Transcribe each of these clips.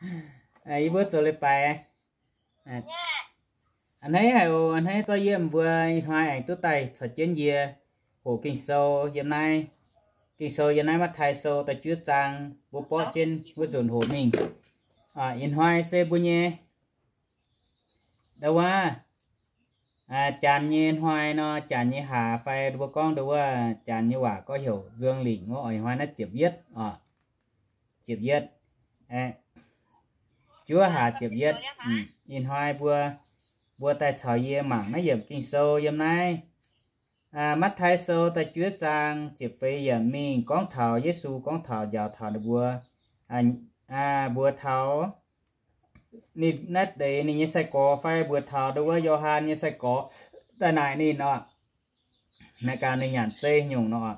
Yie mbuo zoux leiz-baaix. A'hneiv haic oc, a'hneiv zorqv yie mbuo ih hnoi aengx duqv daaih caux jienv yie hoqc Ging-Sou yiem naaiv. Ging-Sou yiem naaiv Matv^taai Sou da'juov zaang mbuo borqv jienv wuov nzunc hoqc mingh. Ih hnoi se mbuo nyei, ndau wuov, janx nyei hnoi nor, janx nyei hlaax fai mbuo gorngv ndau wuov janx nyei waac gorngv heuc nzuonx lingc wuov oc. Ih hnoi naaiv ziepc yietv oc. Ziepc yietv, juov hlaax ziepc yietv. Ih hnoi mbuo, mbuo daaih caux yie mangc naaiv yiemc Ging-Sou yiem naaiv Matv^taai Sou da'juov zaang ziepc feix yiemc mingh gorngv taux Yesu gorngv taux njaaux taux ninh mbuo, mbuox taux ninh naaiv deix ninh nyei sai-gorx fai mbuox taux ndau wuov Yo^han nyei sai-gorx daaih naaic ninh oc. Naaiv gaax ninh nyanc zei nyungc nor,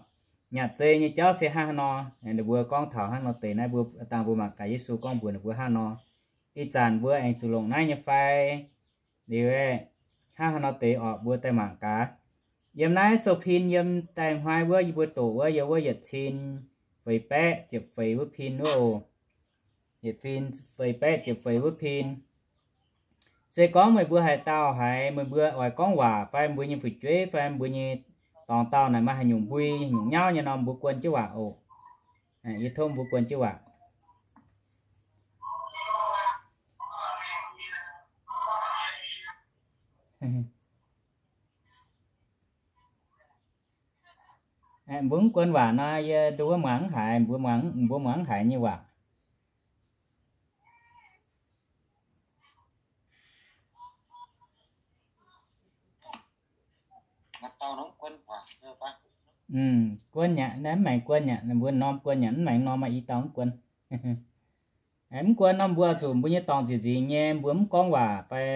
nyanc zei nyei jauv se hnangv haaix nor, ninh mbuo gorngv taux hnangv nor deix naaiv mbuo dangh mbuo mangc gaax Yesu gorngv mbuox ninh mbuo hnangv nor. Ih zanc mbuo aengx zuqc longc naaiv nyei fai? Liuz, hnangv haaix nor deix oc, mbuo daaih mangc gaax. Yiem naaiv sou-pin yiem daaih hnoi wuov yie mbuo doqc wuov, yiem wuov yietc cin feix baeqv ziepc feix wuov pin wuov oc. Yietc cin feix baeqv ziepc feix wuov pin. Se gorngv meih mbuo haaix dauh haiz meih mbuo oix gorngv waac fai mbuo nyei fu'jueiv fai mbuo nyei dorngx dauh naaic maaih haaix nyungc mbui nyungc nyauv nyei nor, mbuo guon jienv waac oc. Yie tov mbuo guon jienv waac. Mbuo mv guon waac nor, yie nduov muangx mv haiz, mbuo muangx, mbuo muangx mv haiz nyei waac. Guon yaac mv maengx guon yaac, mbuo norm guon yaac mv maengx norm, maaih i dauh mv guon. Mv guon nor, mbuo zuqc mbuo nyei dorngx nzieqc nzingx nyei, mbuo mv gorngv waac fai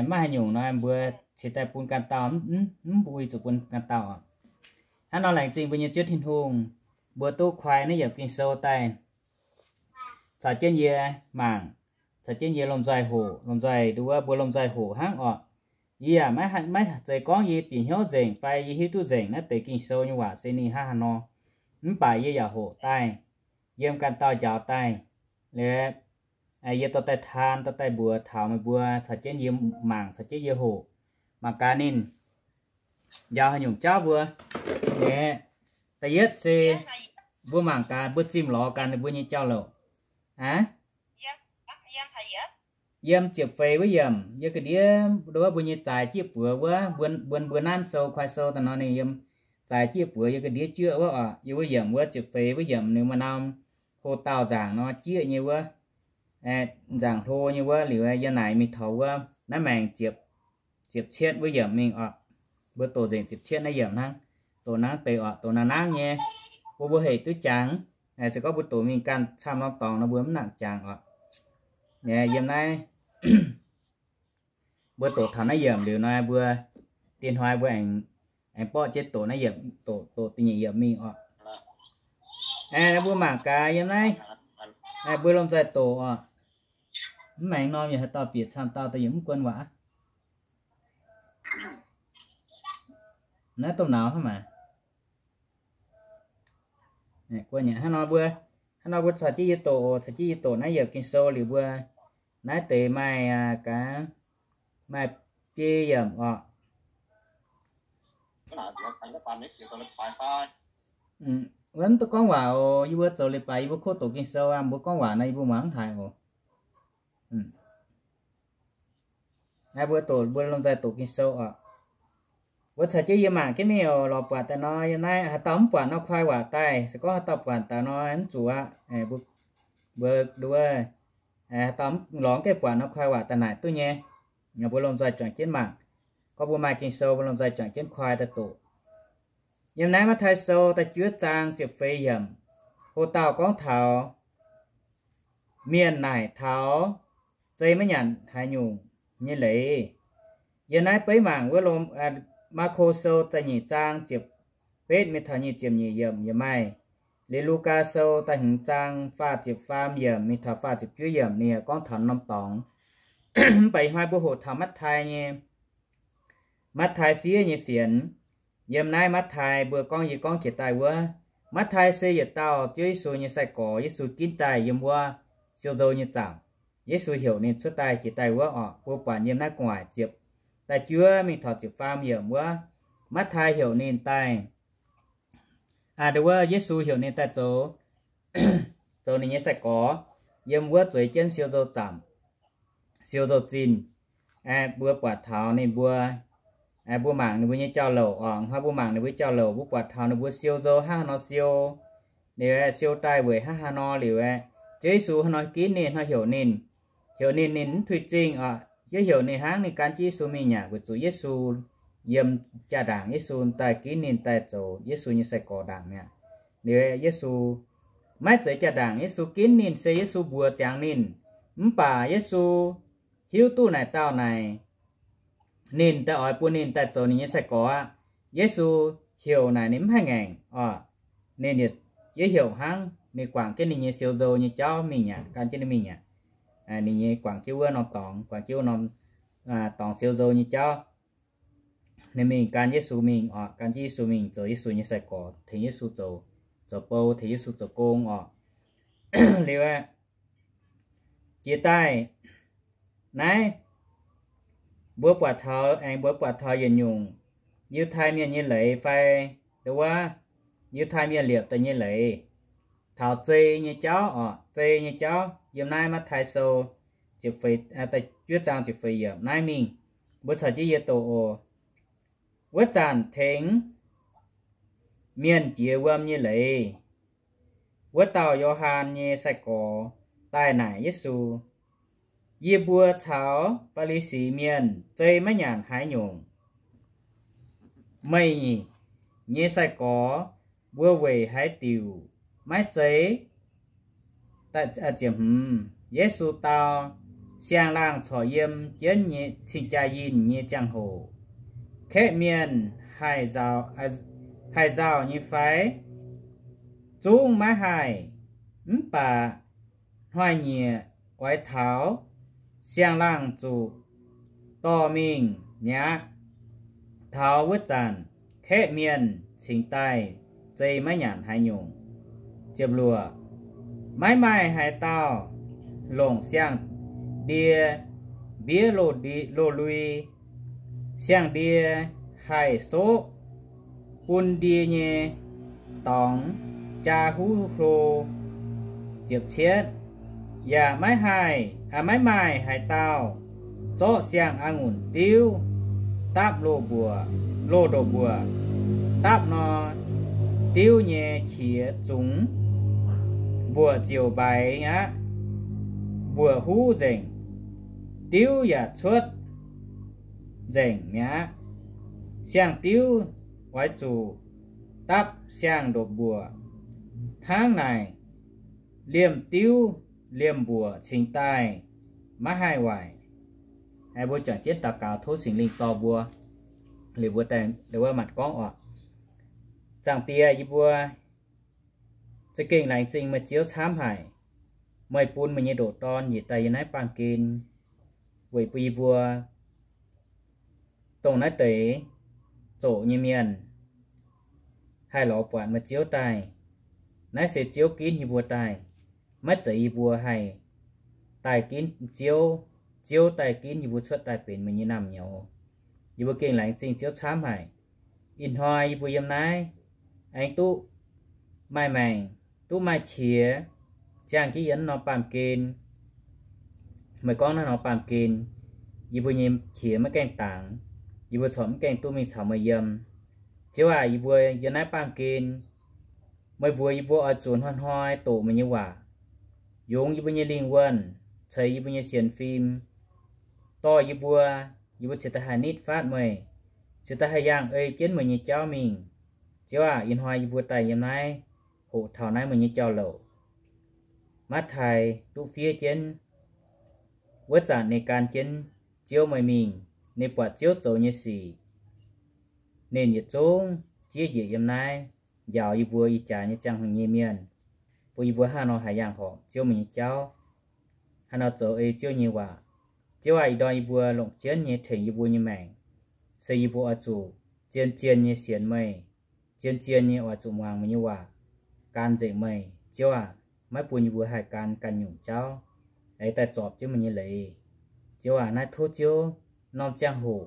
maiv haaix nyungc nor, mbuo cingx daaih bun ganh dauh, mv bun zuqc bun ganh dauh oc. Hnangv nor laengz zingh mbuo nyei Ziouv Tin-Hungh, mbuo duqv koi naaiv yiemc Ging-Sou daaih caux jienv yie mangc, caux jienv yie lomh nzoih hoqc, lomh nzoih nduov mbuo lomh nzoih hoqc hnangv oc. Yie yaac maiv zeiz gorngv yie bieqc hnyouv nzengc fai yie hiuv duqv nzengc naaiv deix Ging-Sou nyei waac se ninh hnangv haaix nor, mv baac yie yaac hoqc daaih, yiem ganh dauh njaaux daaih. Liuz, yie dorh daaih taan, dorh daaih mbuox taux meih mbuo caux jienv yie mangc, caux jienv yie hoqc, mangc gaax ninh njaaux haaix nyungc jauv mbuo. Aeqv, da'yietv se mbuo mangc gaax, mbuo zimh lorz gaax ninh mbuo nyei jauv-louc. Aav, yiem ziepc feix wuov yiemc, yie ga'ndiev nduov mbuo nyei zaaix jieqv buoz wuov, mbuo, mbuo nanv sou, koi sou daaih nor ninh yiem zaaix jieqv buoz yie ga'ndiev juoqv wuov oc. Yiem wuov yiemc wuov, ziepc feix wuov yiemc ninh maaih norm ho dauh nzaangc nor jieqv nyei wuov, nzaangc hlo nyei wuov. Liuz yie naaic mingh taux wuov naaiv maengx ziepc, ziepc cietv wuov yiemc mingh oc. Mbuo doqc nzengc ziepc cietv naaiv yiemc hnangv. Doqc nangv deix oc, doqc nangv nangv nyei, mbuo mbuo hec duqv jangx. Se gorngv mbuo doqc mingh ganh camv norm dorngx nor mbuo mv nangc jangx oc. Yiem naaiv mbuo doqc taux naaiv yiemc liuz nor, mbuo dieh hnoi mbuo aengx, aengx borqv jienv doqc naaiv yiemc, doqc, doqc da'nyeic yiemc mingh oc. Aeqv, mbuo mangc gaax yiem naaiv, mbuo lomh nzoih doqc oc. Mv maengx norm yaac haaix dauh bieqc camv dauh daaih yaac mv guon waac. Naaiv domh nauz hnangv maah. Guon yaac hnangv nor mbuo, hnangv nor mbuo caux jienv yie doqc oc, caux jienv yie doqc naaiv yiemc Ging-Sou liuz mbuo naaiv deix maaih gaax, maaih biei yiemc oc. Wuov mv duqv gorngv waac oc. Yie mbuo zoux leiz-baaix yie mbuo kov doqc Ging-Sou aqv, mbuo gorngv waac nor yie mbuo muangx mv haiz oc. Naaiv mbuo doqc, mbuo lomh nzoih doqc Ging-Sou oc. Mbuo caux jienv yie mangc jienv mingh oc. Lorz buatc daaih nor, yiem naaiv haaix dauh mv buatc nor koi waac daaih. Se gorngv haaix dauh buatc daaih nor mv zuqc aqv. Mbuo nduov, haaix dauh lorz gaengh buatc nor koi waac daaih naaic duqv nyei. Mbuo lomh nzoih juangc jienv mangc. Gorngv mbuo maaih Ging-Sou mbuo lomh nzoih juangc jienv koi daaih doqc. Yiem naaiv Matv^taai Sou da'juov zaang ziepc feix yiemc, ho dauh gorngv taux mienh naaic taux zei maiv nyanc haaix nyungc nyei leiz. Yiem naaiv beiv mangc wuov Maako Sou da'nyeic zaang ziepc betv mingh taux nyic ziepc nyeic yiemc yaac maaih. Liuz Lugaa Sou da'hmz zaang faah ziepc faam yiemc mingh taux faah ziepc juov yiemc ninh yaac gorngv taux norm dorngx. Mv baac ih hnoi mbuo hoqc taux Matv^taai nyei, Matv^taai fiev nyei fienx. Yiem naaiv Matv^taai mbuo gorngv, yie gorngv jiex daaih wuov, Matv^taai se yietc dauh Ziouv Yesu nyei sai-gorx. Yesu ginv daaih yiem wuov siou nzou nyei zaangc. Yesu heuc ninh cuotv daaih jiex daaih wuov orqc. Mbuo buatc yiem naaiv gu'nguaaic ziepc da'juov mingh taux ziepc faam yiemc wuov, Matv^tai heuc ninh daaih, aa, ndo wuov Yesu heuc ninh daaih zoux, zoux ninh nyei sai-gorx, yiem wuov zueiz jienv siou nzou zaangc, siou nzou zinh. Aeqv, mbuo buatc taux ninh mbuo, aeqv, mbuo mangc ninh mbuo nyei jauv-louc orqc. Hnoi mbuo mangc ninh mbuo jauv-louc, mbuo buatc taux ninh mbuo siou nzou hnangv haaix nor siou, liuz aeqv, siou daaih weic hnangv haaix nor liuz aeqv, Ziouv Yesu hnoi ginv ninh, hnoi heuc ninh, heuc ninh, ninh mv tuix zingh orqc. Yie heuc ninh hnangv, ninh gan jienv Yesu mingh aqv, weic zuqc Yesu yiem jaa-ndaangc, Yesu daaih ginv ninh daaih zoux Yesu nyei sai-gorx ndaangc mi'aqv. Liuz Yesu maiv zeiz jaa-ndaangc Yesu ginv ninh, se Yesu mbuox ziangx ninh. Mv baac Yesu hiuv duqv naaic dauh naaic, ninh daaih oix bun ninh daaih zoux ninh nyei sai-gorx aqv. Yesu heuc naaic ninh mv haih ngaengc orqc. Ninh, yie heuc hnangv, ninh guangc jienv ninh nyei siou nzou nyei jauv mingh aqv, gan jienv ninh mingh aqv. Ninh nyei guangc jienv wuov norm dorngx, guangc jienv wuov norm dorngx siou nzou nyei jauv. Ninh mingh gan Yesu mingh orqc, gan jienv Yesu mingh zoux Yesu nyei sai-gorx, tengx Yesu zoux, zoux bou, tengx Yesu zoux gong orqc. Liuz aeqv, jiex daaih naaiv, mbuo buatc taux, aengx mbuo buatc taux yietc nyungc Yiutai Mienh nyei leiz fai ndo wuov Yiutai Mienh liepc daaih nyei leiz, taux zei nyei jauv orqc, zei nyei jauv yiem naaiv Matv^tai Sou ziepc feix, da'juov zaang ziepc feix yiemc naaiv mingh, mbuo caux jienv yie doqc oc. Wuov zanc tengx mienh jiex wuom nyei leiz, wuov dauh Yo^han nyei sai-gorx daaih naaic Yesu, Yie mbuo caux Faa^li^si Mienh zei maiv nyanc haaix nyungc. Meih nyei sai-gorx mbuo weic haaix diuc maiv zei? Ziepc hmz, Yesu dau, Siang-laangh corc yiem jienv cing-jaa yinh nyei ziangh hoc, kaeqv mienh haih nzauh nyei fai? Zungv maiv haih. Mv baac hnoi-nyieqc oix taux, siang-laangh zuqc dorh mingh mi'aqv. Taux wuov zanc kaeqv mienh cingx daaih zei maiv nyanc haaix nyungc. Ziepc luoqc, maiv maaih haaix dauh longc siang-ndie mbiev loz-lui. Siang-ndie haih soqv bun ndie nyei dorngx jaa huv hlo. Ziepc cietv, yaac maiv haih, maiv maaih haaix dauh zorqv siang-a'ngunc diuv dapv loz-mbuoqc, loz-ndoqc mbuoqc. Dapv nor, diuv nyei qiex zungx, mbuoqc ziouc mbaix aqv, mbuoqc huv nzengc, diuv yaac cuotv nzengc mi'aqv. Siang-diuv oix zuqc dapv siang-ndoqc mbuoqc. Hnangv naaic, liemh diuv liemh mbuoqc cingx daaih maiv haih waaic. Mbuo juangc jienv daux gaux tov Singx Lingh dorh mbuo. Liuz mbuo daaih wuov maanc gorngv oc. Zaangc Diex, yie mbuo za'gengh laengz zingh meih Ziouv camv haic. Meih bun meih nyei ndoqc Dorn njiec daaih yiem naaiv baamh gen, weic bun yie mbuo dongh naaiv deix zoqc nyei mienh haih lorz buatc meih Ziouv daaih. Naaiv se Ziouv ginv yie mbuo daaih, maiv zeiz yie mbuo haih daaih ginv Ziouv. Ziouv daaih ginv yie mbuo cuotv daaih benx meih nyei naamh nyouz. Yie mbuo gengh laengz zingh Ziouv camv haic. Ih hnoi yie mbuo yiem naaiv aengx duqv maaih maengc, duqv maaih qiex ziangh jienv yiem norm baamh gen. Meih gorngv naaiv norm baamh gen, yie mbuo nyei qiex maiv gaengh dangx, yie mbuo corc mv gaengh duqv mingh caux meih yiem. Ziouv aac, yie mbuo yiem naaiv baamh gen, meih mbuox yie mbuo oix zuqc hnoi-hnoi doqc meih nyei waac, yungz yie mbuo nyei lingh wuonh, ceix yie mbuo nyei sienx fim, dorh yie mbuo, yie mbuo cingx daaih haih nitv fatv meih, cingx daaih haih yangh ei jienv meih nyei jauv mingh. Ziouv aac, ih hnoi yie mbuo daaih yiem naaiv, hoqc taux naaiv meih nyei jauv-louc. Matv^tai duqv fiev jienv, wuov zanc ninh gan jienv Ziouv meih mingh, ninh buatc Ziouv zoux nyei sic, ninh yietc zungv jiex njiec yiem naaiv njaaux yie mbuo ih jaax nyei ziangh hoc nyei mienh, bun yie mbuo hnangv nor haih yangh horpc Ziouv meih nyei jauv, hnangv nor zoux ei Ziouv nyei waac. Ziouv aac, ih ndorm yie mbuo longc jienv nyei tengx yie mbuo nyei maengc, se yie mbuo oix zuqc zien-zien nyei sienx meih, zien-zien nyei oix zuqc muangx meih nyei waac, gan nzengc meih. Ziouv aac, maiv bun yie mbuo haih gan ganh nyungc jauv. aengx daaih zorpc jienv meih nyei leiz. Ziouv aac, naaiv tov Ziouv norm ziangh hoc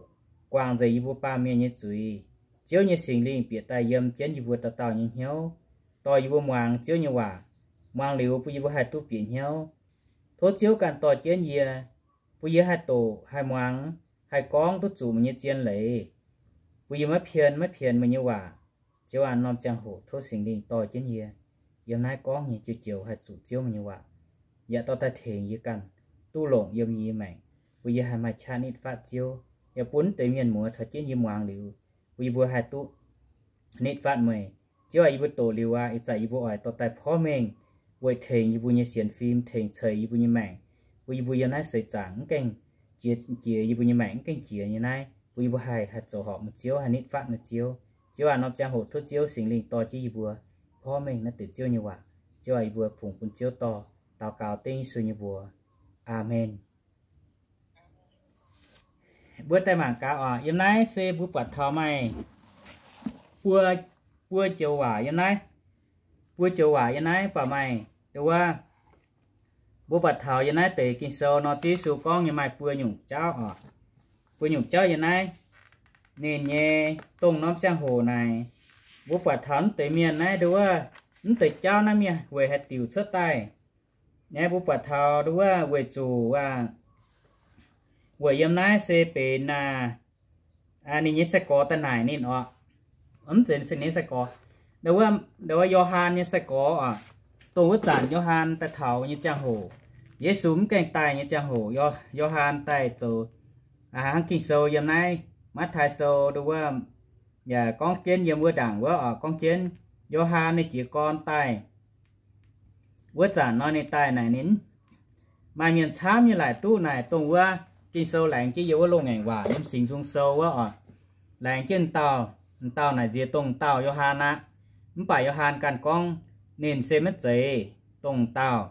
guangc nzengc yie mbuo baamh mienh nyei zuiz. Ziouv nyei Singx Lingh bieqc daaih yiem jienv yie mbuo dauh dauh nyei hnyouv, dorh yie mbuo muangx Ziouv nyei waac. Muangx liuz bun yie mbuo haih duqv bieqc hnyouv. Tov Ziouv ganh dorh jienv yie, bun yie haih doqc, haih muangx, haih gorngv duqv zuqc meih nyei zien leiz, bun yie maiv pien, maiv pienx meih nyei waac. Ziouv aac, norm ziangh hoc tov Singx Lingh dorh jienv yie yiem naaiv gorngv nyei joux joux haih zuqc Ziouv meih nyei waac, yaac dorh daaih tengx yie ganh duqv longc yiem yie nyei maengc, bun yie haih maaih qaqv nitv fatv Ziouv, yaac bun deix mienh muoz caux jienv yie muangx liuz, bun yie mbuo haih duqv nitv fatv meih. Ziouv aac, yie mbuo doqc liuz aqv, ih zanc yie mbuo oix dorh daaih porv mengh weic tengx yie mbuo nyei sienx fim, tengx ceix yie mbuo nyei maengc, bun yie mbuo yiem naaiv seix zaangc mv gaengh jiex, jiex yie mbuo nyei maengc mv gaengh jiex nyei naaiv, bun yie mbuo haih, haih zoux horpc meih Ziouv, haih nitv fatv meih Ziouv. Ziouv aac, norm ziangh hoc tov Ziouv Singx Lingh dorh jienv yie mbuo porv mengh naaiv deix Ziouv nyei waac. Ziouv aac, yie mbuo fungx bun Ziouv dorh, daux gaux dengv Yesu nyei mbuox. Aamen. Mbuo daaih mangc gaax oc. Yiem naaiv se mbuo buatc taux maaih buo, buo joux waac yiem naaiv. Buo joux waac yiem naaiv baac maaih, nduov wuov, mbuo buatc taux yiem naaiv deix Ging-Sou nor, Ziouv Yesu gorngv nyei maaih buo nyungc jauv oc. Buo nyungc jauv yiem naaiv. Ninh nyei dongh norm ziangh hoc naaic, mbuo buatc taux mv deix mienh naaiv, nduov wuov, mv deix jauv naaiv mienh weic haaix diuc cuotv daaih. Naaiv mbuo buatc taux, nduov wuov, weic zuqc aac, weic yiem naaiv se benx aac, ninh nyei sai-gorx daaih naaic ninh oc. Mv zeiz se ninh nyei sai-gorx. Nduov wuov, nduov wuov, Yo^han nyei sai-gorx oc. Dongh wuov zanc Yo^han daaih taux nyei ziangh hoc, Yesu mv gaengh daaih nyei ziangh hoc, Yo, Yo^han daaih zoux, hnangv Ging-Sou yiem naaiv Matv^tai Sou, nduov wuov, yaac gorngv jienv yiem wuov ndaangc wuov oc, gorngv jienv Yo^han ninh jiez gorn daaih. Wuov zanc nor ninh daaih naaic ninh maaih mienh camv nyei laaic duqv naaic dongh wuov Ging-Sou laengz jienv yiem wuov Loz-Ngaengc Waac yiem Singx Nzung Sou wuov oc. Laengz jienv m'dauh, m'dauh naaic nziex dongh dauh Yo^han aqv. Mv baac Yo^han ganh gorngv ninh se maiv zeiz dongh dauh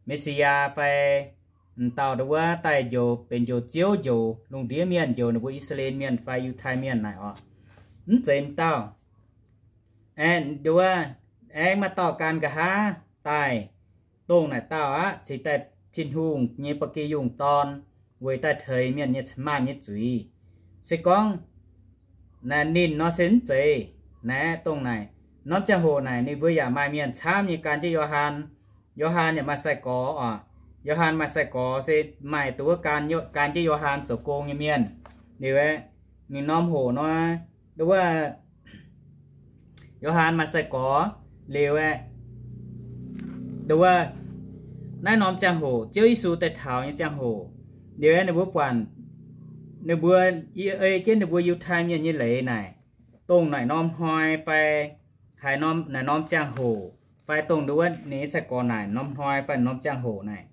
Me^si^yaa fai m'dauh nduov wuov daaih njoux, benx njoux Ziouv, njoux lungh ndiev mienh, njoux ninh mbuo I^saa^laa^en Mienh fai Yiutai Mienh naaic oc. Mv zeiz m'dauh. Aengx nduov wuov, aengx maaih dauh gan nqa'haav daaih, dongh naaic dauh aqv cingx daaih Tin-Hungh nyei ba'gi yungh dorn, weic daaih teix mienh nyei maaih nyei zuiz. Se gorngv naaic ninh nor se mv zeiz. Naaiv dongh naaic norm ziangh hoc naaic ninh mbuo yaac maaih mienh camv nyei gan jienv Yo^han. Yo^han yaac maaih sai-gorx oc. Yo^han maaih sai-gorx se maaih nduov wuov gan, gan jienv Yo^han zoux gong nyei mienh. Liuz aeqv, ninh norm hoc nor, nduov wuov, Yo^han maaih sai-gorx. Liuz aeqv, nduov wuov, naaiv norm ziangh hoc Ziouv Yesu daaih taux nyei ziangh hoc, liuz aeqv ninh mbuo buatc, ninh mbuo ei jienv ninh mbuo Yiutai Mienh nyei leiz naaic, dongh naaic norm hnoi fai haaix norm, naaic norm ziangh hoc, fai dongh nduov wuov ninh nyei sai-gorx naaic norm hnoi fai norm ziangh hoc naaic,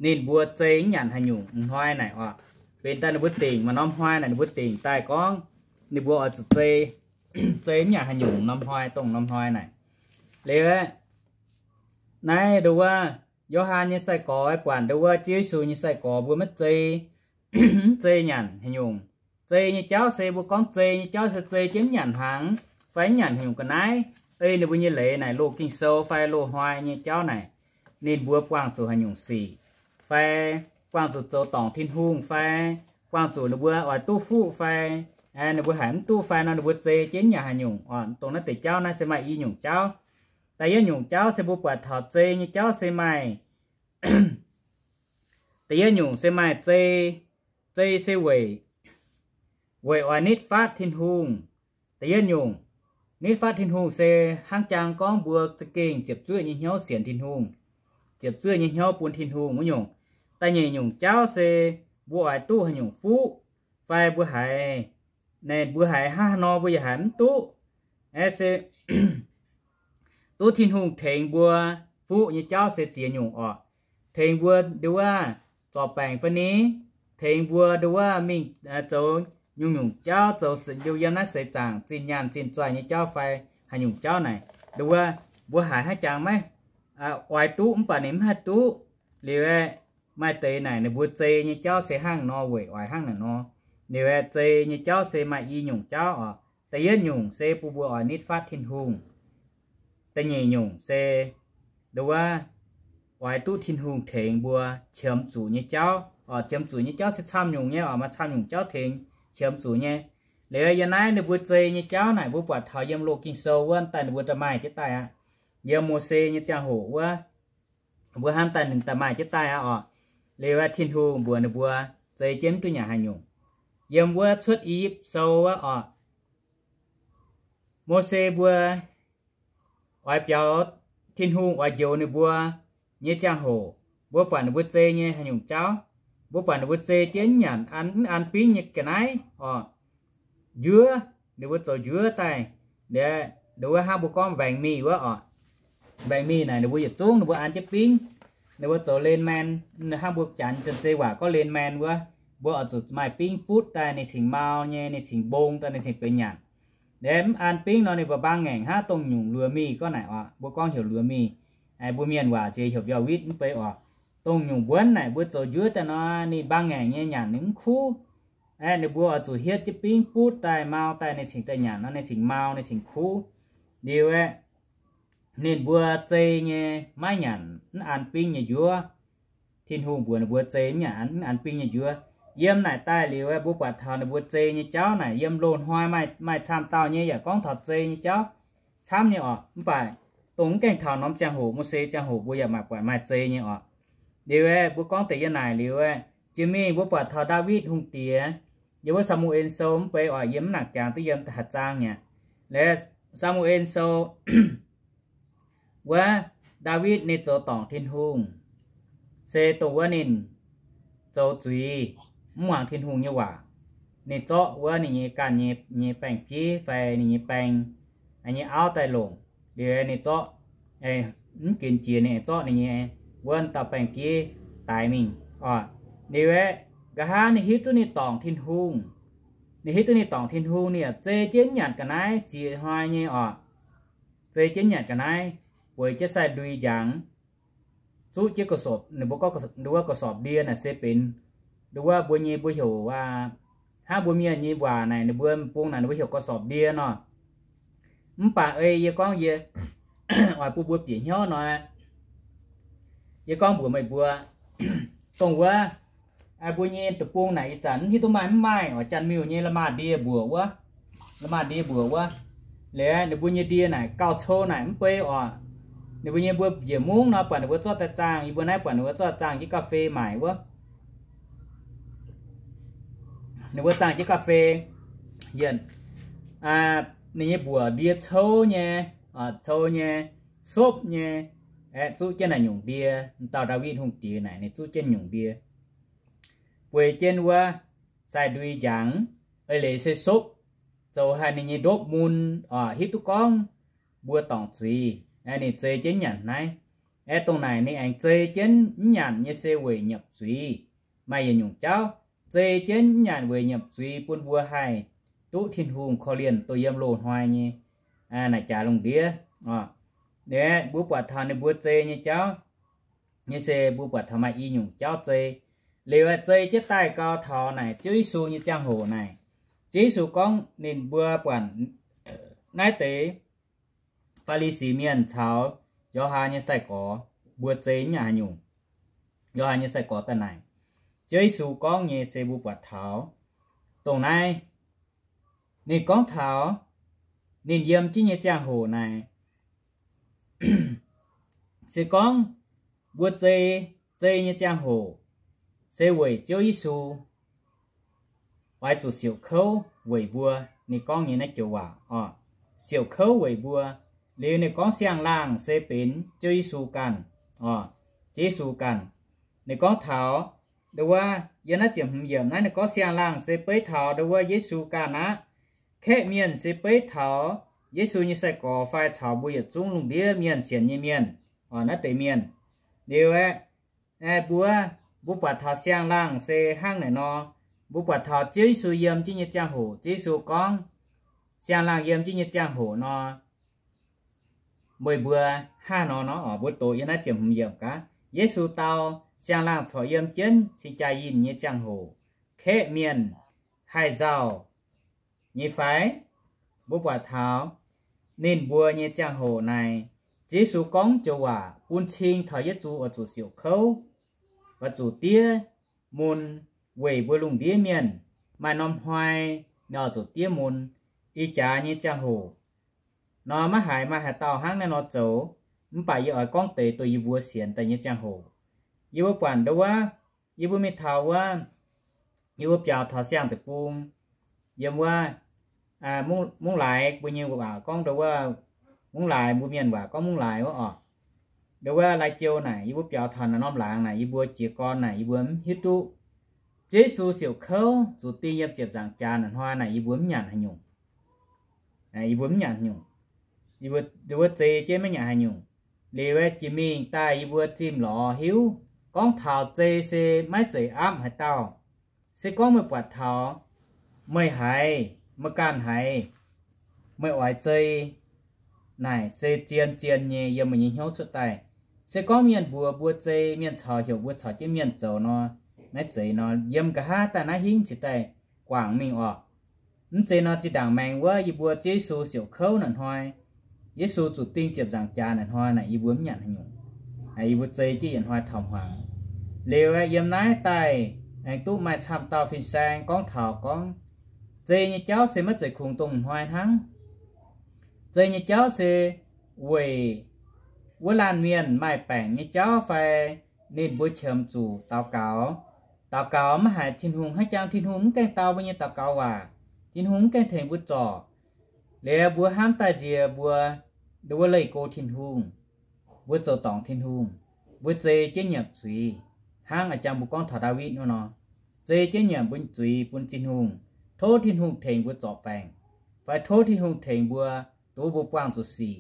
ninh mbuo zei mv nyanc haaix nyungc hnoi naaic oc. Benx daaih ninh mbuo dingc maaih norm hnoi naaic ninh mbuo dingc daaih gorngv ninh mbuo oix zuqc zei, zei mv nyanc haaix nyungc norm hnoi, dongh norm hnoi naaic. Liuz aeqv, naaiv nduov wuov, Yo^han nyei sai-gorx buatc nduov wuov Ziouv Yesu nyei sai-gorx mbuo maiv zei, mv zei nyanc haaix nyungc. Zei nyei jauv se mbuo gorngv zei nyei jauv se zei jienv mv nyanc hnaangx fai mv nyanc haaix nyungc ga'naaiv. Ei ninh mbuo nyei leiz naaic, loz Ging-Sou fai loz hnoi nyei jauv naaic, ninh mbuo buangh zuqc haaix nyungc sic, fai buangh zuqc zoux dorngc Tin-Hungh, fai buangh zuqc ninh mbuo oix duqv fuqv fai, ninh mbuo haiz mv duqv fai nor ninh mbuo zei jienv mv nyanc haaix nyungc oc. Dongh naaiv deix jauv naaiv se maaih i nyungc jauv. Da'yietv nyungc jauv se mbuo buatc taux zei nyei jauv se maaih, da'yietv nyungc se maaih zei, zei se weic, weic oix nitv fatv Tin-Hungh. Da'yietv nyungc, nitv fatv Tin-Hungh se hnangv jang gorngv mbuo za'gengh ziepc zuoqv nyei hnyouv sienx Tin-Hungh, ziepc zuoqv nyei hnyouv bun Tin-Hungh wuov nyungc. Da'nyeic nyungc jauv se mbuo oix duqv haaix nyungc fuqv, fai mbuo haiz, naaic mbuo haiz hnangv haaix nor mbuo yaac haiz mv duqv. Aeqv, se duqv Tin-Hungh tengx mbuo fuqv nyei jauv se ziex nyungc oc. Tengx mbuo nduov wuov zorc baengc fai ni, tengx mbuo nduov wuov mingh zoux nyungc-nyungc jauv, zoux liuz yiem naaiv seix zaangc zinh nyaanh zinh zoih nyei jauv fai haaix nyungc jauv naaic, nduov wuov mbuo haiz hnangv jangx maiv oix duqv mv baac ninh mv haih duqv. Liuz aeqv, maaih deix naaic ninh mbuo zei nyei jauv se hnangv nor weic oix hnangv naaic nor. Liuz aeqv, zei nyei jauv se maaih i nyungc jauv oc. Da'yietv nyungc se bun mbuo oix nitv fatv Tin-Hungh. Da'nyeic nyungc se nduov wuov, oix duqv Tin-Hungh tengx mbuo qiemx zuqc nyei jauv. Oc, qiemx zuqc nyei jauv se camv nyungc nyei oc, maaih camv nyungc jauv tengx qiemx zuqc nyei. Liuz yiem naaiv ninh mbuo zei nyei jauv naaic, mbuo buatc taux yiem Loz-Ging Sou wuov daaih ninh mbuo daaih maaih jienv daaih aqv. Yiem Mose nyei ziangh hoc wuov, mbuo hnamv daaih ninh daaih maaih jienv daaih aqv oc. Liuz Tin-Hungh mbuox ninh mbuo zei jienv mv duqv nyanc haaix nyungc. Yiem wuov Cuotv I^yipv Sou wuov oc, Mose mbuo oix biaux, Tin-Hungh oix njoux ninh mbuo nyei ziangh hoc, mbuo buatc ninh mbuo zei nyei haaix nyungc jauv. Mbuo buatc ninh mbuo zei jienv nyanc an, mv an bingv nyei ga'naaiv oc. Njuov, ninh mbuo zoux njuov daaih. Nduov wuov hnangv mbuo gorngv mbaengx-mingh wuov oc. Mbaengx-mingh naaic ninh mbuo yietc zungv ninh mbuo an jienv bingv. Ninh mbuo zoux len maen, hnangv mbuo Janx zinh zei waac gorngv len maen wuov. Mbuo oix zuqc maaih bingv butv daaih ninh cingx mau nyei, ninh cingx mbong daaih ninh cingx benx nyanc. Liuz mv an bingv nor ninh mbuo mbaang ngaengc hnangv dongh nyungc luoz mingh gorngv naaic oc, mbuo gorngv heuc luoz mingh. Mbuo mienh waac ziex heuc mbiauh witv mv bei oc. Dongh nyungc mbuonv naaic mbuo zoux njuov daaih nor ninh mbaang ngaengc nyei nyanc ninh mv kuv. Ninh mbuo oix zuqc hietv jienv bingv butv daaih mau daaih ninh cingx daaih nyanc nor ninh cingx mau ninh cingx kuv. Liuz aeqv, ninh mbuo zei nyei maiv nyanc mv an bingv nyei njuov. Tin-Hungh mbuox ninh mbuo zei mv nyanc mv an bingv nyei njuov. Yiem naaic daaih liuz aeqv, mbuo buatc taux ninh mbuo zei nyei jauv naaic yiem loz-hnoi maaih, maaih camv dauh nyei yaac gorngv taux zei nyei jauv camv nyei oc. Mv baac dongh mv gaengh taux norm ziangh hoc, Mose ziangh hoc mbuo yaac maaih buatc maaih zei nyei oc. Liuz aeqv, mbuo gorngv deix yiem naaic liuz aeqv, jiex mingh mbuo buatc taux Ndaawitv Hungh Diex, yiem wuov Saa^mu^en Sou mv bei oc, yiem mv nangc jangx duqv yiem haaix zaang mi'aqv. Liuz Saa^mu^en Sou wuov, Ndaawitv ninh zoux dorngc Tin-Hungh, se dongh wuov ninh zoux zuiz, mv muangx Tin-Hungh nyei waac. Ninh zorqv wuov ninh nyei ganh nyei, nyei baeng-bieiv fai ninh nyei baeng, nyei auv daaih longc. Liuz ninh zorqv, mv ginx jiex ninh zorqv ninh nyei wuov dauh baeng-bieiv daix mingh oc. Liuz aeqv, nqa'haav ninh hiuv duqv ninh dorngc Tin-Hungh. Ninh hiuv duqv ninh dorngc Tin-Hungh, ninh yaac zei jienv nyanc ga'naaiv ziex hnoi nyei oc. Zei jienv nyanc ga'naaiv, bueix jienv sai-ndui njangx, zuqv jienv ga'sorpc, ninh mbuo gorngv nduov ga'sorpc ndie naaic se benx nduov mbuo nyei, mbuo heuc, hnangv mbuo mienh nyei waac naaic ninh mbuo bung naaic ninh mbuo heuc ga'sorpc ndie nor. Mv baac ei yie gorngv yie oix bun mbuo bieqc hnyouv nor, yie gorngv mbuox meih mbuo, dongh wuov, mbuo nyei deic-bung naaic ih zanc mv hiuv duqv maaih mv maaih oc, Janx-Miuh nyei la'maah ndie mbuoqc wuov, la'maah ndie mbuoqc wuov. Liuz ninh mbuo nyei ndie naaic gauh cou naaic mv bei oc. Ninh mbuo nyei mbuo njiec mungv nor buatc ninh mbuo zorqv daaih zaangh, yie mbuo naaiv buatc ninh mbuo zorqv zaangh jienv ga'fei maaic wuov. Ninh mbuo zaangh jienv ga'fei, yienh, ninh nyei mbuoqc ndie cou nyei, cou nyei, sopv nyei, aeqv, zuqv jienv naaic nyungc ndie, dauh Ndaawitv Hungh Diex naaic ninh zuqv jienv nyungc ndie. Bueix jienv wuov sai-ndui njangx, eix leiz se sopv, zoux haic ninh nyei ndopv mun oc, hiuv duqv gorngv mbuo dorngc zuiz, ninh zei jienv nyanc naaiv. Aeqv, dongh naaic ninh aengx zei jienv mv nyanc nyei se weic nyiemc zuiz. Maaih yietc nyungc jauv, zei jienv mv nyanc weic nyiemc zuiz bun mbuo haih duqv Tin-Hungh korv-lienh dongh yiem loz-hnoi nyei naaic jaax lungh ndiev oc. Liuz mbuo buatc taux ninh mbuo zei nyei jauv nyei se mbuo buatc taux maaih i nyungc jauv zei. Liuz zei jienv daaih gau taux naaic Ziouv Yesu nyei ziangh hoc naaic, Ziouv Yesu gorngv ninh mbuo buatc naaiv deix Faa^li^si Mienh caux Yo^han nyei sai-gorx mbuo zei mv nyanc haaix nyungc. Yo^han nyei sai-gorx daaih naaic, Ziouv Yesu gorngv nyei se mbuo buatc taux. Dongh naaiv ninh gorngv taux ninh yiem jienv nyei ziangh hoc naaic, se gorngv mbuo zei, zei nyei ziangh hoc se weic Ziouv Yesu oix zuqc siouc kouv weic mbuo. Ninh gorngv nyei naaiv joux waac oc, siouc kouv weic mbuo. Liuz ninh gorngv siang-laangh se benx Ziouv Yesu ganh oc, Ziouv Yesu ganh. Ninh gorngv taux, nduov, yiem naaiv ziepc hmz yiemc naaiv ninh gorngv siang-laangh se beiv taux nduov Yesu ganh aqv. Kaeqv mienh se beiv taux Yesu nyei sai-gorx fai caux mbuo yietc zungv lungh ndiev mienh sienx nyei mienh, naaiv deix mienh. Liuz aeqv, mbuo, mbuo buatc taux siang-laangh se hnangv naaic nor, mbuo buatc taux Ziouv Yesu yiem jienv nyei ziangh hoc, Ziouv Yesu gorngv siang-laangh yiem jienv nyei ziangh hoc nor, meih mbuo hnangv nor nor oc, mbuo doqc yiem naaiv ziepc hmz yiemc gaax, Yesu dau, siang-laangh corc yiem jienv cing-jaa yinh nyei ziangh hoc, kaeqv mienh haih nzauh nyei fai? Mbuo buatc taux ninh mbuo nyei ziangh hoc naaic, Ziouv Yesu gorngv joux waac bun cing taux yietv zuqc oix zuqc siouc kouv, oix zuqc diev mun, weic mbuo lungh ndiev mienh maaih norm hnoi ninh oix zuqc diev mun. Ih jaax nyei ziangh hoc nor maiv haiz maaih haaix dauh hnangv naaiv nor zoux, mv baac yie oix gorngv deix duqv yie mbuo sienx daaih nyei ziangh hoc. Yie mbuo buatc ndongc wuov, yie mbuo mingh taux wuov, yie mbuo biaux taux Siang-Deic-Bung, yiem wuov, mungv laaix mbuo nyei waac gorngv ndongc wuov, mungv laaix mbuo mienh waac gorngv mungv laaix wuov oc. Ndongc wuov Lai Châu naaic, yie mbuo biaux taux naaiv norm laangz naaic, yie mbuo jiez gorn naaic, yie mbuo mv hiuv duqv Ziouv Yesu siouc kouv zuqc ding yiem ziepc nzaangc jaax naaic hnoi naaic, yie mbuo mv nyanc haaix nyungc. Yie mbuo mv nyanc haaix nyungc. Yie mbuo zei jienv maiv nyanc haaix nyungc. Liuz jiex mingh daaih yie mbuo zimh lorz hiuv gorngv taux zei se maiv zeiz aapv haaix dauh. Se gorngv meih buatc taux meih haiz, meih ganh haiz, meih oix zei naaic se zien-zien nyei yiem meih nyei hnyouv cuotv daaih. Se gorngv mienh mbuox mbuo zei, mienh caux heuc mbuo caux jienv mienh zoux nor, naaiv zeiz nor yiem nqa'haav daaih naaiv hingv cingx daaih guangc mingh oc. Mv zeiz nor zinh ndaangc maengx wuov yie mbuo Ziouv Yesu siouc kouv naaic hnoi, Yesu zuqc ding ziepc nzaangc jaax naaic hnoi naaic, yie mbuo mv nyanc haaix nyungc. Yie mbuo zei jienv yietc hnoi taux hmuangx. Liuz yiem naaiv daaih aengx duqv maaih camv dauh fin-saeng gorngv taux gorngv, zei nyei jauv se maiv zeiz kungx dongh hnoi hnangv. Zei nyei jauv se weic wuov laanh mienh maaih baengc nyei jauv fai ninh mbuo qiemx zuqc daux gaux. Daux gaux maiv haiz Tin-Hungh, hnangv jang Tin-Hungh mv gaengh dau mbuo nyei daux gaux waac, Tin-Hungh mv gaengh tengx mbuo zorc. Liuz mbuo hnamv daaih nziex mbuo, mbuo leih go Tin-Hungh, mbuo zoux dorngc Tin-Hungh, mbuo zei jienv nyiemc zuiz, hnangv a'jang mbuo gorngv taux Ndaawitv wuov nor, zei jienv nyiemc mbuo zuiz bun Tin-Hungh, tov Tin-Hungh tengx mbuo zorc baengc, fai tov Tin-Hungh tengx mbuo, duqv mbuo buangh zuqc sic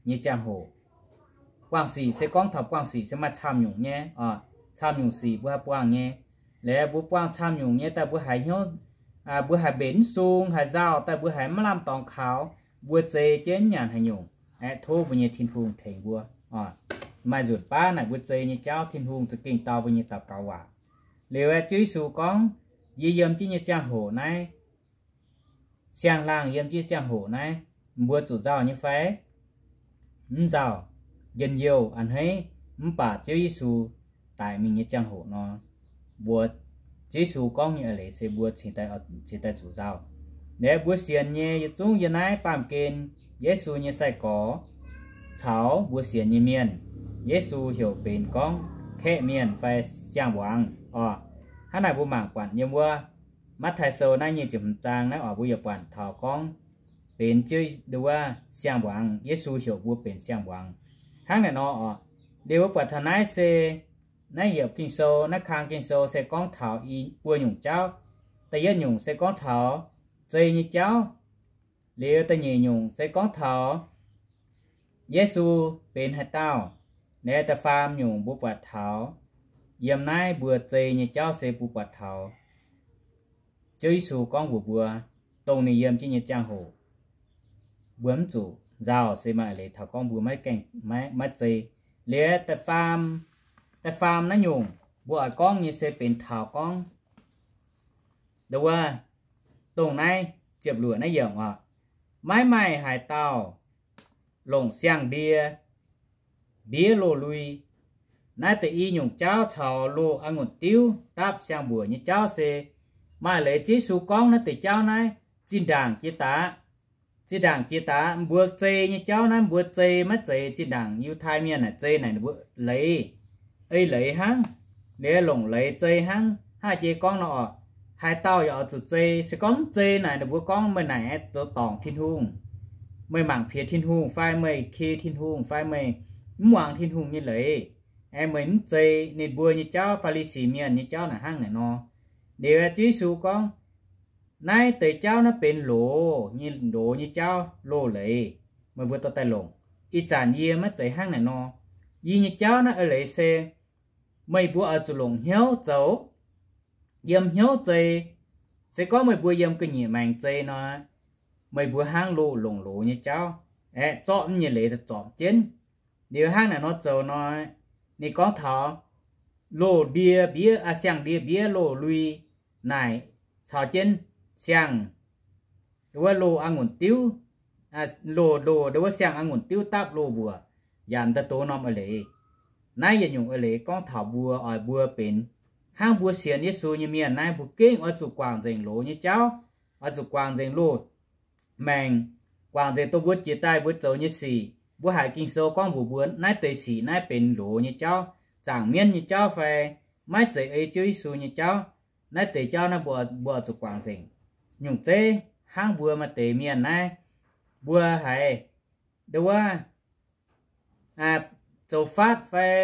nyei ziangh hoc. Buangh sic se gorngv taux buangh sic se maaih camv nyungc nyei oc. Camv nyungc sic mbuo haih buangh nyei. Liuz mbuo buangh camv nyungc nyei daaih mbuo haiz hnyouv, mbuo haiz mbenc mv sung, haiz nzauh daaih, mbuo haiz maiv lamh dorngx kaux, mbuo zei jienv mv nyanc haaix nyungc, aeqv, tov mbuo nyei Tin-Hungh tengx mbuo. Maaih nzunc baav naaic mbuo zei nyei jauv Tin-Hungh za'gengh dau mbuo nyei daux gaux waac. Liuz aeqv, Ziouv Yesu gorngv, yie yiem jienv nyei ziangh hoc naaiv, siang-laangh yiem jienv nyei ziangh hoc naaiv, mbuo zuqc nzauh nyei fai? Mv nzauh. Njien-youh a'hneiv. Mv baac Ziouv Yesu daic mingh nyei ziangh hoc nor, mbuo, Ziouv Yesu gorngv nyei a'leiz se mbuo cingx daaih zuqc nzauh. Liuz mbuo sienx nyei yietc zungv yiem naaiv baamh gen Yesu nyei sai-gorx caux mbuo sienx nyei mienh, Yesu heuc benx gorngv kaeqv mienh fai siang-mbuangz oc. Hnangv naaic mbuo mangc buatc yiem wuov Matv^taai Sou naaiv nyic ziepc hmz zaang naaiv oc, mbuo yaac buatc taux gorngv benx Ziouv, wuov siang-mbuangz, Yesu heuc mbuo benx siang-mbuangz. Hnangv naaic nor oc, liuz mbuo buatc taux naaiv se, naaiv yiemc Ging-Sou, naaiv kang Ging-Sou se gorngv taux i buo nyungc jauv. Da'yietv nyungc se gorngv taux zei nyei jauv. Liuz da'nyeic nyungc se gorngv taux Yesu benx haaix dauh. Liuz da'faam nyungc mbuo buatc taux yiem naaiv mbuo zei nyei jauv se mbuo buatc taux Ziouv Yesu gorngv mbuox mbuo, dongh ninh yiem jienv nyei ziangh hoc, mbuo mv zuqc nzauh se maaih eix leiz taux gorngv mbuo maiv gaengh, maiv, maiv zei. Liuz da'faam, da'faam naaiv nyungc mbuo oix gorngv nyei se benx taux gorngv, wuov, dongh naaiv ziepc luoqc naaiv yiemc oc, maiv maaih haaix dauh longc siang-ndie mbiev loz-lui. Naaiv deix i nyungc jauv caux loz a'ngunc diuv dapv siang-mbuoqc nyei jauv se maaih leiz Yesu gorngv naaiv deix jauv naaiv zinh ndaangc jiex daaih. Zinh ndaangc jiex daaih mbuo zei nyei jauv naaiv mbuo zei maiv zeiz zinh ndaangc Yiutai Mienh naaic zei naaic ninh mbuo leiz, ei leiz hnangv, liuz longc leiz zei hnangv. Hnangv jiex gorngv nor oc, haaix dauh yaac oix zuqc zei. Se gorngv mv zei naaic ninh mbuo gorngv meih naaic zoux dorngc Tin-Hungh, meih mangc piex Tin-Hungh fai meih ki Tin-Hungh fai meih mv muangx Tin-Hungh nyei leiz. Aeqv, meih mv zei ninh mbuo nyei jauv, Faa^li^si Mienh nyei jauv naaic hnangv naaic nor. Liuz Ziouv Yesu gorngv, naaiv deix jauv naaiv benx loz nyei, loz nyei jauv, loz leiz, meih mbuo dorh daaih longc. Ih zanc yie maiv zeiz hnangv naaic nor. Yie nyei jauv naaiv eix leiz se meih mbuo oix zuqc longc hnyouv zoux, yiem hnyouv zei. Se gorngv meih mbuo yiem ga'nyiec maengx zei nor, meih mbuo hnangv loz longc loz nyei jauv, aeqv, zorqv mv nyei leiz daaih zorpc jienv. Liuz hnangv naaic nor zoux nor, ninh gorngv taux loz ndie mbiev, siang-ndie mbiev loz-lui naaic caux jienv siang, wuov loz a'ngunc diuv, loz, loz, wuov siang a'ngunc diuv dapv loz mbuoqc. yaac m'daaih doz norm eix leiz. Naaiv yietc nyungc eix leiz gorngv taux mbuo oix mbuo benx hnangv mbuo sienx Yesu nyei mienh naaiv, mbuo gengh oix zuqc guangc nzengc loz nyei jauv, oix zuqc guangc nzengc loz maengc, guangc nzengc dongh mbuo jiex daaih mbuo zoux nyei sic. Mbuo haiz Ging-Sou gorngv mbuox mbuo naaiv deix sic naaiv benx loz nyei jauv, zaangc mienv nyei jauv fai maiv zeiz ei Ziouv Yesu nyei jauv. Naaiv deix jauv naaiv mbuo, mbuo oix zuqc guangc nzengc. Nyungc zeiv hnangv mbuo maaih deix mienh naaiv, mbuo haiz nduov zoux faatv fai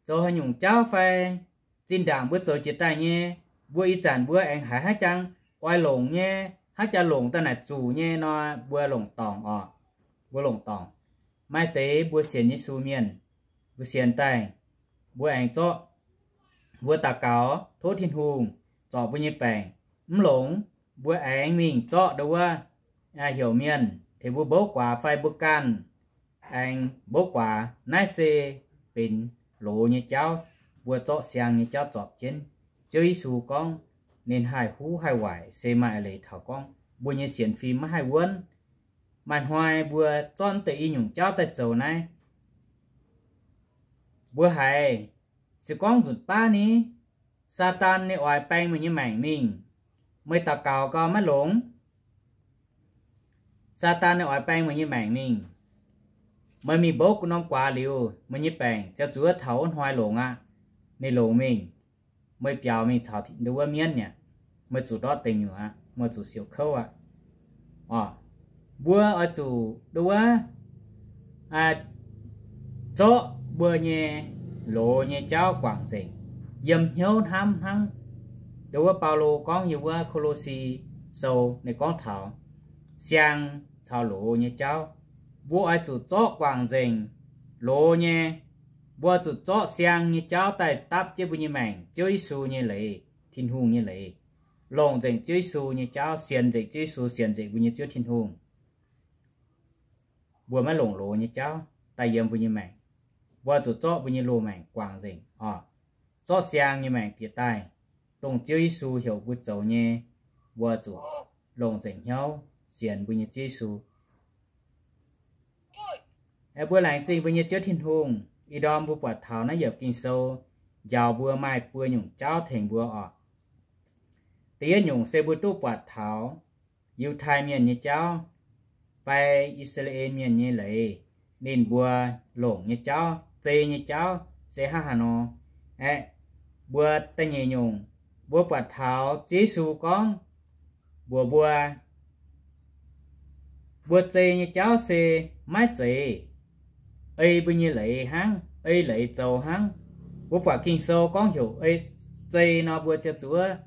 zoux haaix nyungc jauv fai zinh ndaangc mbuo zoux jiex daaih nyei, mbuo ih zanc mbuo aengx haiz haaix jangx oix longc nyei, haaix jangx longc daaih naaic zuqc nyei nor, mbuo longc dorngc oc. Mbuo longc dorngc. Maaih deix mbuo sienx Yesu mienh, mbuo sienx daaih, mbuo aengx zorqv, mbuo daux gaux tov Tin-Hungh zorc mbuo nyei baengc. Mv longx, mbuo aengx mingh zorqv nduov wuov heuc mienh tengx mbuo mbouv guaax fai mbuo ganh aengx mbouv guaax. Naaiv se benx loz nyei jauv, mbuo zorqv siang nyei jauv zorpc jienv. Ziouv Yesu gorngv ninh haih huv haih waaic se maaih eix leiz taux gorngv mbuo nyei sienx fim maiv haih wuonv. Maaih hnoi mbuo zorqv deix i nyungc jauv daaih zoux naaiv, mbuo haiz se gorngv nzunc baav ni, Saadaan ninh oix baeng meih nyei maengc mingh, meih daux gaux gau maiv longx. Saadaan ninh oix baeng meih nyei maengc mingh, meih mingh mbouv norm guaax liuz, meih nyei baengc ziouc zuov taux wuov hnoi longx aqv. Ninh longx mingh, meih biaux mingh caux nduov wuov mienv aqv, meih zuqc ndortv deic nyuoqc aqv, meih zuqc siouc kouv aqv. Oc, mbuo oix zuqc nduov wuov zorqv mbuo nyei loz nyei jauv guangc nzengc, yiem hnyouv hnamv hnangv nduov wuov Baulo gorngv yiem wuov Ko^lo^si Sou ninh gorngv taux siang caux loz nyei jauv. Mbuo oix zuqc zorqv guangc nzengc loz nyei. Mbuo oix zuqc zorqv siang nyei jauv daaih dapv jienv mbuo nyei maengc, Ziouv Yesu nyei leiz, Tin-Hungh nyei leiz, longc nzengc Ziouv Yesu nyei jauv, sienx nzengc Ziouv Yesu, sienx nzengc mbuo nyei Ziouv Tin-Hungh. Mbuo maiv longc loz nyei jauv daaih yiem mbuo nyei maengc. Mbuo zuqc zorqv mbuo nyei loz-maengc guangc nzengc oc. Zorqv siang nyei maengc bieqc daaih, dongh Ziouv Yesu heuc mbuo zoux nyei, mbuo zuqc longc nzengc hnyouv sienx mbuo nyei Ziouv Yesu. Mbuo laengz zingh mbuo nyei Ziouv Tin-Hungh. Ih ndorm mbuo buatc taux naaiv yiemc Ging-Sou njaaux mbuo maaih buo nyungc jauv tengx mbuo oc. Da'yietv nyungc se mbuo duqv buatc taux Yiutai Mienh nyei jauv fai I^saa^laa^en Mienh nyei leiz, ninh mbuo longc nyei jauv, zei nyei jauv se hnangv haaix nor. Aeqv, mbuo da'nyeic nyungc, mbuo buatc taux Ziouv Yesu gorngv mbuox mbuo, mbuo zei nyei jauv se maiv zeiz ei mbuo nyei leiz hnangv, ei leiz zoux hnangv. Mbuo buatc Ging-Sou gorngv heuc ei zei nor, mbuo ziouc zuqc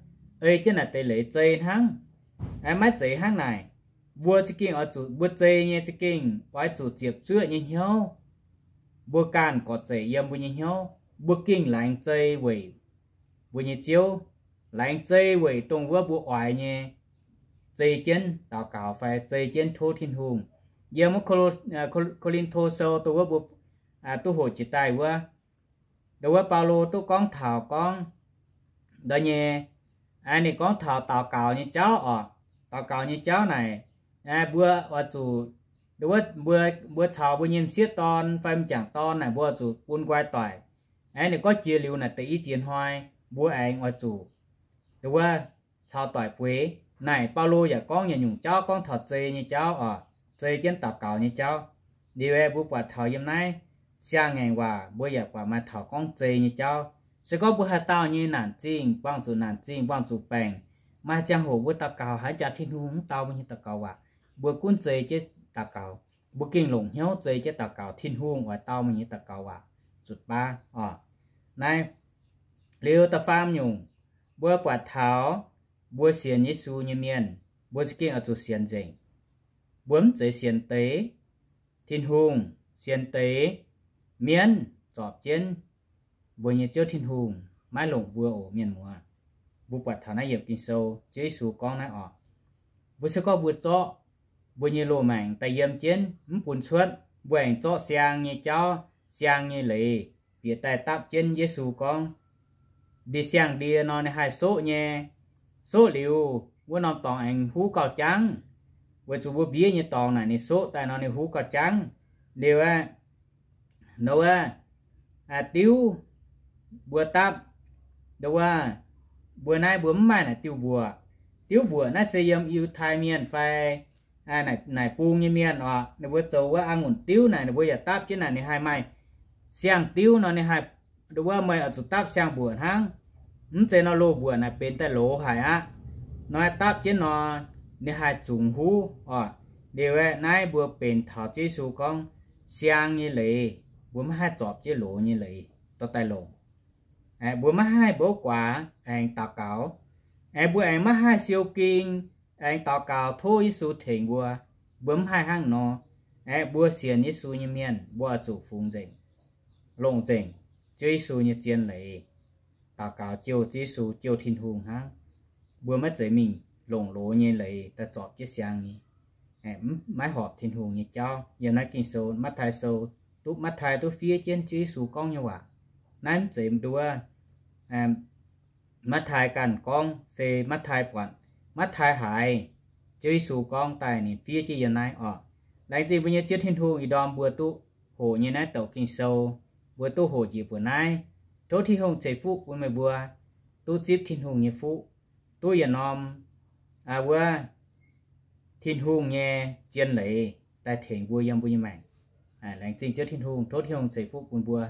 ei jienv naaic deix leiz zei hnangv. Maiv zeiz hnangv naaic. Mbuo za'gengh oix zuqc, mbuo zei nyei za'gengh oix zuqc ziepc zuoqv nyei hnyouv. Mbuo ganh gorqv-zeic yiem mbuo nyei hnyouv, mbuo gengh laengz zei weic mbuo nyei Ziouv, laengz zei weic dongh wuov mbuo oix nyei, zei jienv daux gaux fai zei jienv tov Tin-Hungh. Yiem wuov Ko^lin^to Sou dongh wuov mbuo duqv hoqc jiex daaih wuov, dongh wuov Baulo duqv gorngv taux gorngv da'nyeic, ninh gorngv taux daux gaux nyei jauv oc. Daux gaux nyei jauv naaic, mbuo oix zuqc, mbuo, mbuo caux mbuo nyei m'sieqv dorn fai m'jangc dorn naaic mbuo oix zuqc bun nqoi doic. Ninh gorngv jiex liuz naaic deix i ziex hnoi, mbuo aengx oix zuqc, dongh wuov, caux doic bueix. Naaic Baulo yaac gorngv yietc nyungc jauv gorngv taux zei nyei jauv oc, zei jienv daux gaux nyei jauv. Liuz aeqv, mbuo buatc taux yiem naaiv siang-ngaengc waac mbuo yaac buatc maaih taux gorngv zei nyei jauv. Se gorngv mbuo haaix dauh nyei naanc zingh, buangh zuqc naanc zingh, buangh zuqc baengc, maaih ziangh hoc mbuo daux gaux haaix jaax Tin-Hungh mv dau mbuo nyei daux gaux waac, mbuo gunv zei jienv daux gaux. Mbuo gengh longc hnyouv zei jienv daux gaux, Tin-Hungh oix dau mbuo nyei daux gaux waac. Zuqc baav oc. Naaiv liuz da'faam nyungc, mbuo buatc taux mbuo sienx Yesu nyei mienh, mbuo za'gengh oix zuqc sienx nzengc. Mbuo mv zeiz sienx deix Tin-Hungh, sienx deix mienv zorpc jienv mbuo nyei Ziouv Tin-Hungh maiv longc mbuo oc, mienh muoz. Mbuo buatc taux naaiv yiemc Ging-Sou Ziouv Yesu gorngv naaiv oc. Mbuo se gorngv mbuo zorqv mbuo nyei loz-maengc daaih yiem jienv mv bun cuotv, mbuo aengx zorqv siang nyei jauv, siang nyei leiz bieqc daaih dapv jienv. Yesu gorngv, ndie siang-ndie nor ninh haih soqv nyei. Soqv liuz wuov norm dorngx aengx huv gauh jangv, weic zuqc mbuo mbiev nyei dorngx naaic ninh soqv daaih nor ninh huv gauh jangv. Liuz aeqv, nduov, diuv mbuo dapv, nduov, mbuo naaiv mbuo mv maaih naaic diuv mbuoqc. Diuv mbuoqc naaiv se yiem Yiutai Mienh fai naaic bung nyei mienh oc. Ninh mbuo zoux wuov a'ngunc diuv naaic, ninh mbuo yaac dapv jienv naaic ninh haih maaih siang-diuv nor, ninh haih, nduov, meih oix zuqc dapv siang-mbuoqc hnangv. Mv zeiz nor, loz-mbuoqc naaic benx daaih loz haic aqv. Nor dapv jienv nor, ninh haih zungx huv oc. Liuz aeqv, naaiv mbuo benx taux Ziouv Yesu gorngv siang nyei leiz. Mbuo maiv haih zorpc jienv loz nyei leiz dorh daaih longc. Aeqv, mbuo maiv haih mbouv guaax aengx daux gaux. Aeqv, mbuo aengx maiv haih siou ging aengx daux gaux tov Yesu tengx mbuo. Mbuo mv haih hnangv nor. Aeqv, mbuo sienx Yesu nyei mienh mbuo oix zuqc fungx nzengc, longc nzengc Ziouv Yesu nyei zien leiz, daux gaux jouh Ziouv Yesu, jouh Tin-Hungh hnangv. Mbuo maiv zeiz mingh longc loz nyei leiz daaih zorpc jienv siang nyei, maiv horpc Tin-Hungh nyei jauv. Yiem naaiv Ging-Sou, Matv^taai Sou, duqv Matv^taai duqv fiev jienv Ziouv Yesu gorngv nyei waac. Naaiv mv zeiz nduov Matv^taai ganh gorngv, se Matv^taai buatc, Matv^taai haiz Ziouv Yesu gorngv daaih ninh fiev jienv yiem naaiv oc. Laengz zingh mbuo nyei Ziouv Tin-Hungh ih ndorm mbuo duqv hoqc nyei naaiv douc Ging-Sou, mbuo duqv hoqc njiec mbuoqc naaiv. Tov Tin-Hungh ceix fuqv bun meih mbuo duqv zipv Tin-Hungh nyei fuqv, duqv yietc norm wuov Tin-Hungh nyei zien leiz daaih tengx mbuo yiem mbuo nyei maengc. Laengz zingh Ziouv Tin-Hungh, tov Tin-Hungh ceix fuqv bun mbuo.